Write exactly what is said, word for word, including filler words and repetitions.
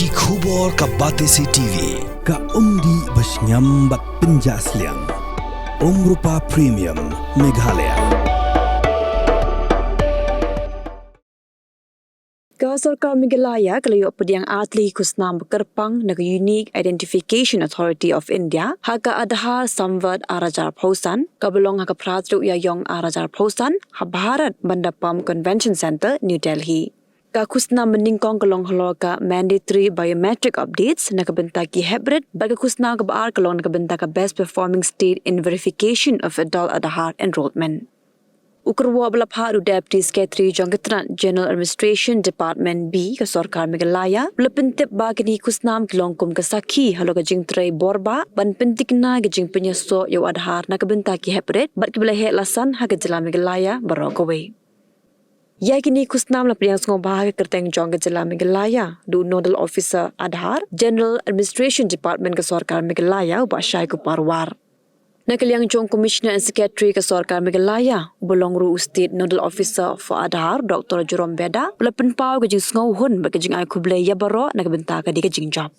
Ki khubor ka Batesi T V, ka umdih ba shngiam bad pynjah sliang. Umrupa Premium, Meghalaya. Ka sorkar Meghalaya ka la ïoh pdiang artylli ki khusnam ba kyrpang na ka Unique Identification Authority of India ha ka Aadhaar Samvat ar hajar arphew san, kaba long ha ka phra tarik u Ïaïong ar hajar arphew san, ha Bharat Mandapam Convention Centre, New Delhi. Ka khusnam ba nyngkong ka long halor ka mandatory biometric updates na ka bynta ki heprit, bad ka khusnam kaba ar ka long na ka bynta ka Best Performing State in Verification of Adult Aadhaar Enrollment. U kyrwoh ba la phah da u Deputy Secretary jong ka tnat General Administration Department B ka sorkar Meghalaya, u la pyntip ba kine ki khusnam ki long kum ka sakhi halor ka jingtrei bor bah ban pyntikna ka jingpynïasoh ïa u Aadhaar na ka bynta ki heprit bad kiba la heh lasan ha ka jylla Meghalaya baroh kawei. Ïa kine ki khusnam la pdiang sngewbha ha ka kyrteng jong ka jylla Meghalaya da u Nodal Officer Aadhaar, General Administration Department ka sorkar Meghalaya, u Bah Shaiku Parwar. Na ka liang jong u Commissioner and Secretary ka sorkar Meghalaya, uba long ruh u State Nodal Officer for Aadhaar, Doctor Jerome Beda, u la pynpaw ka jingsngewhun bad ka jingai khublei ïa baroh na ka bynta ka dei ka jingjop.